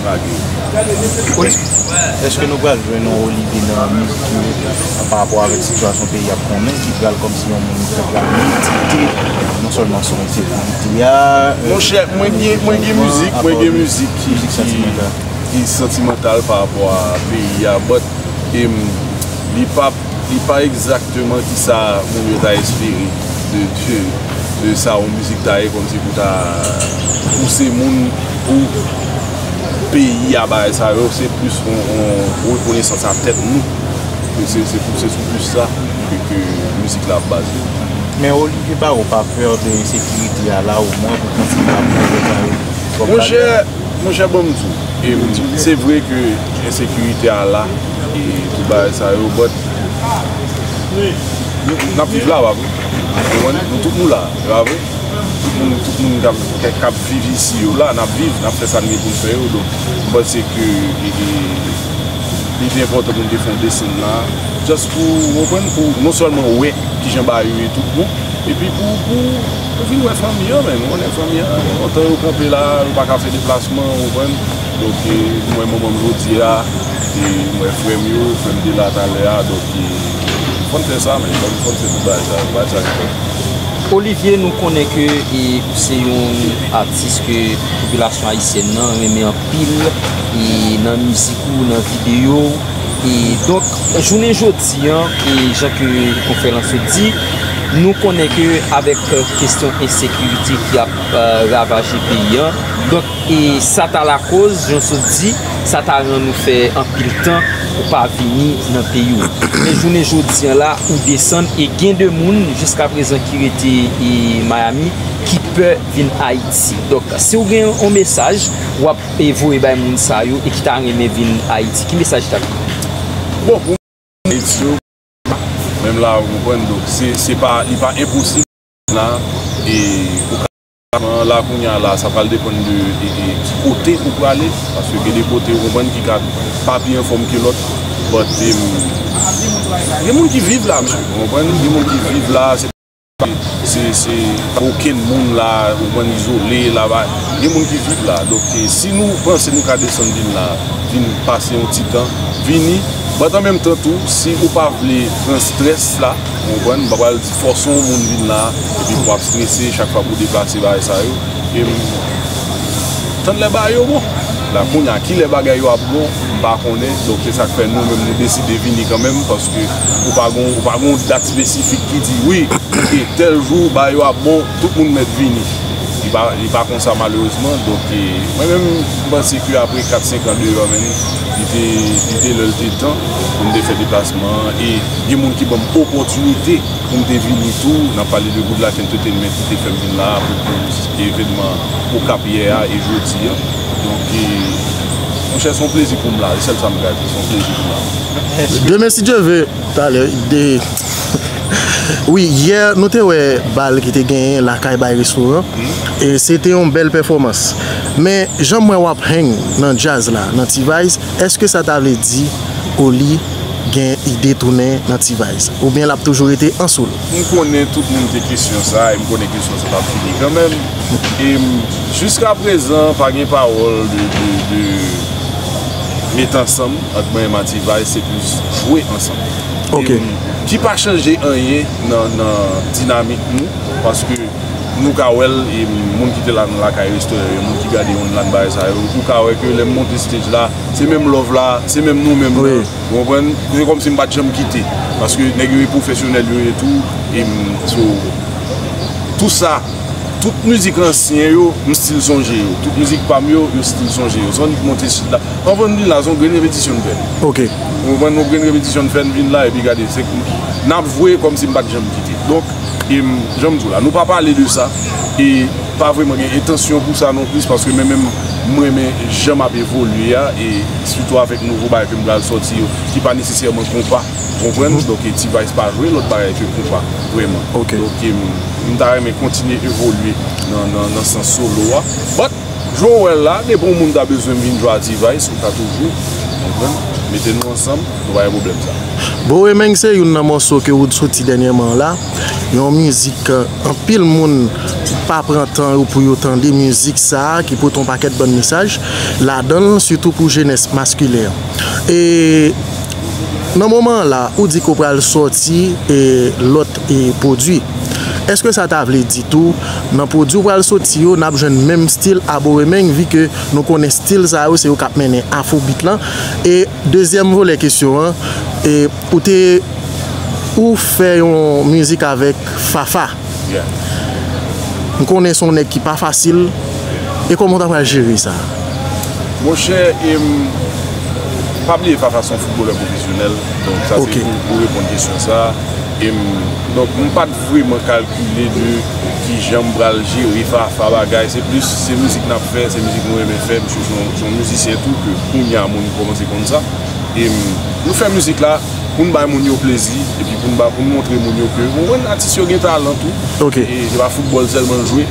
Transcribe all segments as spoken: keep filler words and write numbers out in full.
Lage. Wi. Èske nou pral jwenn yon Olivier nan mizik yo, pa rapò avèk sitiyasyon peyi a konnen, ki pral kòmsi yon moun ki pral medite non sèlman sou ensekirite a, euh, Monchè, mwen gen, mwen gen mizik, mwen gen mizik ki, mizik ki, santimantal, ki santimantal pa rapò a peyi a, but, em, li pa, li pa egzakteman ki sa moun yo ta espere de, de, de sa yon mizik ta ye, kòmsi pou ta pouse moun pou peyi a, bagay sa yo, se plis yon, yon rekonesans a tèt nou. Se, se pou, se sou plis sa ke, ke mizik la ap baze. Men Olivier Barreau pa pè de ensekirite a la, omwen pou kontinye ap fè bagay sa yo. Monchè, monchè, ban m di w, e, se vre ke ensekirite a la, e tout bagay sa yo, but n ap viv la, pa vre? Ou konprann? Nou tout nou la, pa vre? Tout moun, tout moun k ap, k ap viv isi yo la, n ap viv, n ap fè sa n gen pou n fè yo. Donk, m panse ke, e, e, li te enpòtan pou n te fè yon desann la, just pou, ou konprann, pou non sèlman wè kijan bagay yo ye tout bon, epi pou, pou, pou vin wè fanmi an, men ou konnen fanmi an, lontan yo kanpe la, yo pa ka fè deplasman, ou konprann. Donk, e, m wè manman m jodi a, e m wè frè m yo, frè m te la talè a, donk, e, fò n fè sa, men fò n, fò n fè tout bagay sa, bagay sa yo fèt. Olivier, nou konnen ke, e, ou se yon atis ke popilasyon ayisyèn nan renmen anpil, e, nan mizik ou, nan videyo w. E donk, jounen jodi an, e jan ke konferans yo di, nou konnen ke avèk, e, kesyon ensekirite ki ap, e, ravaje peyi an, donk, e sa ta lakoz, jan w sot di, sa ta rann ou fè anpil tan ou pa vini nan peyi w. Men jounen jodi an la, ou desann e gen de moun jiska prezan ki rete, e, Miami ki pè vin Ayiti. Donk, si w gen yon mesaj w ap, e, voye bay moun sa yo e ki ta renmen vin Ayiti, ki mesaj ta? Bon, pou Menm la, ou konprann, donk se, se pa, li pa enposib la, e ou ka la kounye a la, sa pral depann de, de, de ki kote ou prale, paske gen de kote ou konprann ki ka pa pi anfòm ke lòt, but, em, gen moun ki viv la, mesye, ou konprann, gen moun ki viv la, se Se, se pa okenn moun la, ou konprann, izole la, ba, gen moun ki viv la. Donk, e, si nou panse nou ka desann vin la, vin pase yon ti tan, vini. But an menm tan tou, si ou pa vle pran strès la, ou konprann, m pa pral di fòse yon moun vin la, epi pou ap strese chak fwa pou deplase bagay sa yo. E m tann lè bagay yo bon. La, kounye a, kilè bagay yo ap bon, m pa konnen. Donk, se sa k fè nou menm nou deside vini kanmenm, paske ou pa gon, ou pa gon dat espesifik ki di, wi, ok, tèl jou, bagay yo ap bon, tout moun mèt vini. Li pa, li pa konsa malerezman. Donk, e, mwen menm, m panse ke apre kat senk an deyò, men, li te, li te lè l te tan pou m te fè deplasman an. E gen moun ki ban m opòtinite pou m te vini tou. N ap pale de Good Life Entertainment ki te fè m vin la a pou, pou evènman Okap yè a e jodi a. Donk, e, monchè, se yon plezi pou m la. Se sèl sa m ka di, se yon plezi pou m la. Demen, si Dye ve, talè, de, wi, yè, nou te wè bal ki te genyen lakay bay restoran. E se te yon bèl pèfòmans. Men, jan m wè w ap hang nan djaz la, nan T-Vice, èske sa ta vle di Oli gen ide tounen nan T-Vice? Oubyen l ap toujou rete an solo? M konnen tout moun te kesyon sa, e m konnen kesyon sa t ap fini kanmenm. E m, jiska prezan, pa gen pawòl de, de, de met ansanm ant mwen e Mativay, se plis jwe ansanm. Ok. E m, ki pa chanje anyen nan, nan dinamik nou, paske nou ka wè l, e moun ki te la nan lakay restoran yo, moun ki gade online bagay sa yo, ou ka wè ke lè m monte stage la, se menm love la, se menm nou menm nan. Wi. Ou konprann? Se kòmsi m pa t janm kite. Paske nèg yo e pwofesyonèl yo ye tou. E m, so, tout sa, tout mizik ansyen yo, m still sonje yo. Tout mizik pa m yo, yo still sonje yo. Se yon nèg monte stage la. Anvan n vin la, se yon grenn repetisyon n fè. Ok. Ou konprann? Yon grenn repetisyon n fè, n vin la, epi gade, se, n ap voye kòmsi m pa t janm kite. Donk, e m, jan m di w la, nou pa pale de sa. E pa vrèman gen entansyon pou sa non plis, paske mwen menm, m renmen jan m ap evolye a, e sitou avèk nouvo bagay ke m pral sòti yo, ki pa nesesèman konpa, konprann? Donk, e T-Vice pa jwe lòt bagay ke konpa, vrèman. Ok. Donk, e m, m ta renmen kontinye evolye nan, nan, nan sans solo a. But, Jan w wè l la, depi yon moun ta bezwen m vin jwe a T-Vice, ou ka toujou, konprann, mete nou ansanm, nou pa gen pwoblèm sa. Boremeng se youn nan mòso ke ou soti dènyèman la. Yon mizik, eh, anpil moun pa pran tan yo pou yo tande mizik sa a, ki pote yon pakèt bann mesaj ladan l, sitou pou jenès maskilen an. E nan moman an la, ou di ke w pral sòti, e, lòt, e, pwodui. Èske sa ta vle di tou, nan pwodui w pral soti yo, n ap jwenn menm stil a Boremeng, vi ke nou konnen stil sa yo, se yo k ap mennen afrobeat lan? E dezyèm volè kesyon an, e, ou te, ou fè yon mizik avèk Fafa. Yeah. M konnen se yon nèg ki pa fasil. E kòman w ta pral jere sa? Monchè, em, pa bliye Fafa se yon foutbolè pwofesyonèl. Donk, sa se pou, pou reponn kesyon sa. Em, donk, m pa t vrèman kalkile de kijan m pral jere Fafa bagay. Se plis, se mizik n ap fè, se mizik nou renmen fè. Misye se yon, se yon mizisyen tou, ke kounye a moun kòmanse konn sa. Em, nou fè mizik la, pou n bay moun yo plezi, epi pou n ba, pou n montre moun yo ke, ou konprann, atis yo gen talan tou. Ok. E se pa foutbòl sèlman l jwe.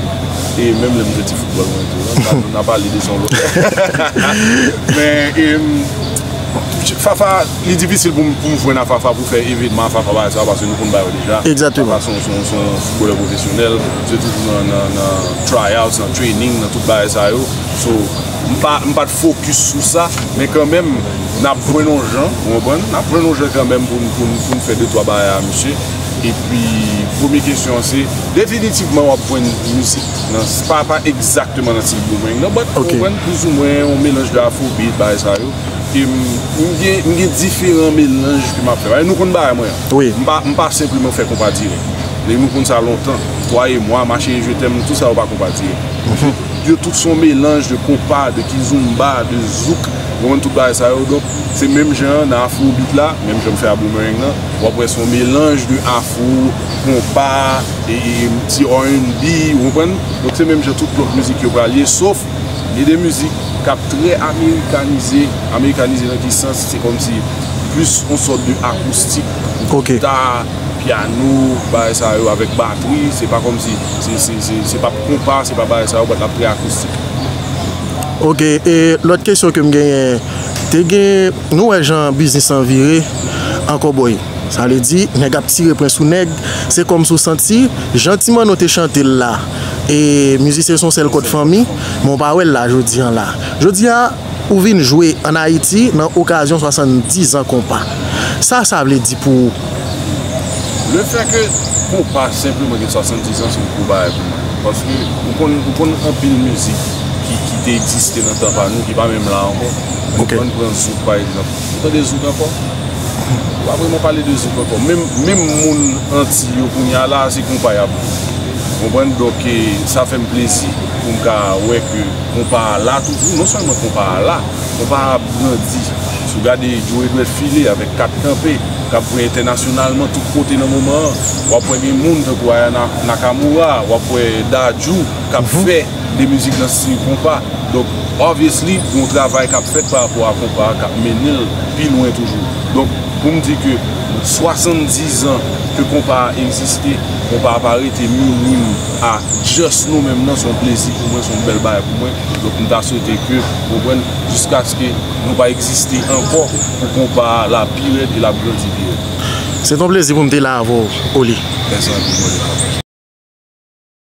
E menm lè m te di foutbòl mwen tou, n a, n a pale de sa yon lòt. Men, em, Fafa, li difisil pou m, pou m jwenn a Fafa, pou fè evènman a Fafa, bagay sa, paske nou konn bagay yo deja. Egzakteman. Fafa se yon, se yon, se yon foutbolè pwofesyonèl, se toujou nan, nan, nan tryouts, nan training, nan tout bagay sa yo. So, m pa, m pa t fokis sou sa, men kanmenm, n ap jwenn yon jan, ou konprann? N ap jwenn yon jan kanmenm pou n, pou n, pou n fè de twa bagay a misye. Epi, premye kesyon an se, definitivman w ap jwenn mizik nan, pa, pa egzakteman nan stil Boremeng nan, but, ou konprann, plizoumwen yon melanj de afrobeat, bagay sa yo. E m, m gen, m gen diferan melanj ke m ap fè. Paske nou konn bagay mwen an. Wi. M pa, m pa senpleman fè konpa dirèk. E nou konn sa lontan. Twa e mwa, mache e je t'aime, tout sa yo pa konpa dirèk. Yo tout se yon melanj de konpa, de kizomba, de zouk, ou konprann, tout bagay sa yo. Donk, se menm jan nan afrobeat la, menm jan m fè a Boremeng nan, w ap wè se yon melanj de afro, konpa, e, e ti R and B, ou konprann? Donk, se menm jan tout lòt mizik yo pral ye, sof gen de mizik k ap trè amerikanize. Amerikanize nan ki sans? Se kòmsi plis yon sòt de akoustik, gita, pyano, bagay sa yo avèk batri, se pa kòmsi, se, se, se, se pa konpa, se pa bagay sa yo, but l ap trè akoustik. Ok, e lòt kesyon ke m genyen, te gen, nou wè jan biznis lan vire an kòbòy. Sa vle di, nèg ap tire pwen sou nèg, se kòmsi w santi, jan Ti Manno te chante l la, e mizisyen se yon sèl kòd fanmi, men w pa wè l la jodi an la. Jodi a, ou vin jwe ann Ayiti nan okazyon swasanndiz an konpa. Sa sa vle di pou ou? Lefètke konpa senpleman gen swasanndiz an, se yon gwo bagay pou mwen. Paske ou konn, ou konn anpil mizik ki, ki te egziste nan tan pa nou, ki pa menm la ankò. Ok. Ann pran zouk, pa egzanp. Ou tande zouk ankò? Ou pa vrèman pale de zouk ankò. Menm, menm moun Antiy yo kounye a la, se konpa y ap jwe. Konprann? Donk, e, sa fè m plezi pou m ka wè ke konpa a la toujou. Non sèlman konpa a la, konpa a ap grandi. Si w gade Joe Edward File avèk Kat Kanpe, k ap jwe entènasyonalman tout kote nan moman an, w ap wè gen moun tankou Aya Na-, Nakamura, w ap wè Dadju k ap fè de mizik nan stil konpa. Donk, obviously, gen yon travay k ap fèt pa rapò a konpa a k ap mennen l pi lwen toujou. Donk, pou m di ke swasanndiz an ke konpa a egziste, konpa a pa rete minim a just nou menm nan, se yon plezi pou mwen, se yon bèl bagay pou mwen. Donk, m ta swete ke, ou konprann, jiskaske nou pa egziste ankò, pou konpa a la pi rèd e l ap grandi pi rèd. Se t on plezi pou m te la avè w, Oli. Mèsi anpil, mwen.